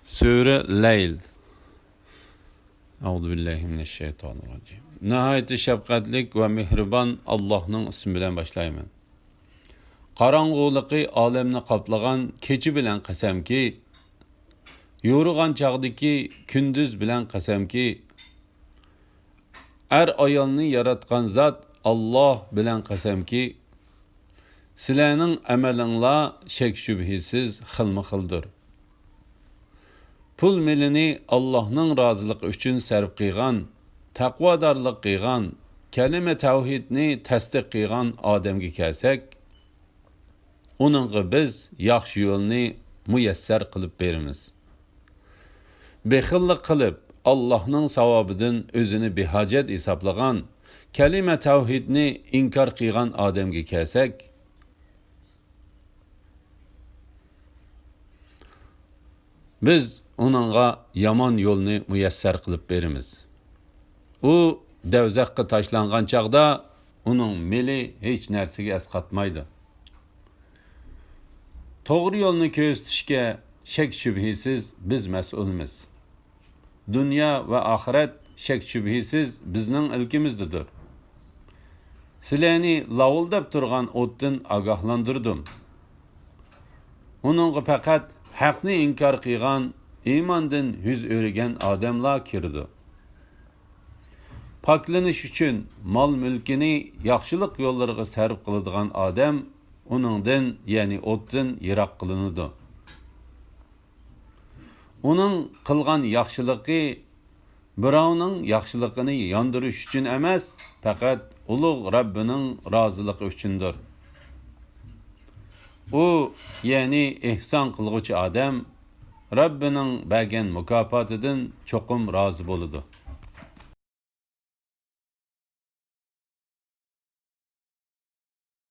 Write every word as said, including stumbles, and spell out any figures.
سۈرە لەيل. ئەئۇزۇ بىللاھى مىنەششەيتانىررەجىم. ناھايىتى شەپقەتلىك ۋە مېھرىبان ئاللاھنىڭ ئىسمى بىلەن باشلايمەن. قاراڭغۇلۇقى ئالەمنى قاپلىغان كېچە بىلەن قەسەمكى، يورۇغان چاغدىكى كۈندۈز بىلەن قەسەمكى، ئەر-ئايالنى ياراتقان زات ئاللاھ بىلەن قەسەمكى، سىلەرنىڭ ئەمەلىڭلار شەك-شۈبھىسىز خىلمۇ خىلدۇر. پۇل-مېلىنى ئاللاھنىڭ رازىلىقى ئۈچۈن سەرپ قىلغان، تەقۋادارلىق قىلغان، كەلىمە تەۋھىدنى تەستىق قىلغان ئادەمگە كەلسەك، ئۇنىڭغا بىز ياخشى يولنى مۇيەسسەر قىلىپ بېرىمىز. بېخىللىق قىلىپ، ئاللاھنىڭ ساۋابىدىن ئۆزىنى بىھاجەت ھېسابلىغان، كەلىمە تەۋھىدنى ئىنكار قىلغان ئادەمگە كەلسەك، بىز ئۇنىڭغا يامان يولنى مۇيەسسەر قىلىپ بېرىمىز. ئۇ دەۋزەخكە تاشلانغان چاغدا ئۇنىڭ مېلى ھېچ نەرسىگە ئەسقاتمايدۇ. توغرا يولنى كۆرسىتىشكە شەك-شۈبھىسىز بىز مەسئۇلمىز. دۇنيا ۋە ئاخىرەت شەك-شۈبھىسىز بىزنىڭ ئىلكىمىزدىدۇر. سىلەرنى لاۋۇلداپ تۇرغان ئوتتىن ئاگاھلاندۇردۇم. ئۇنىڭغا پەقەت ھەقنى ئىنكار قىلغان، ئىماندىن يۈز ئۆرۈگەن ئادەملا كىرىدۇ. پاكلىنىش ئۈچۈن مال-مۈلكىنى ياخشىلىق يوللىرىغا سەرپ قىلىدىغان ئادەم ئۇنىڭدىن، يەنى ئوتتىن يىراق قىلىنىدۇ. ئۇنىڭ قىلغان ياخشىلىقى بىراۋنىڭ ياخشىلىقىنى ياندۇرۇش ئۈچۈن ئەمەس، پەقەت ئۇلۇغ رەببىنىڭ رازىلىقى ئۈچۈندۇر. ئۇ، يەنى ئېھسان قىلغۇچى ئادەم، رەببىنىڭ بەرگەن مۇكاپاتىدىن چوقۇم رازى بولىدۇ.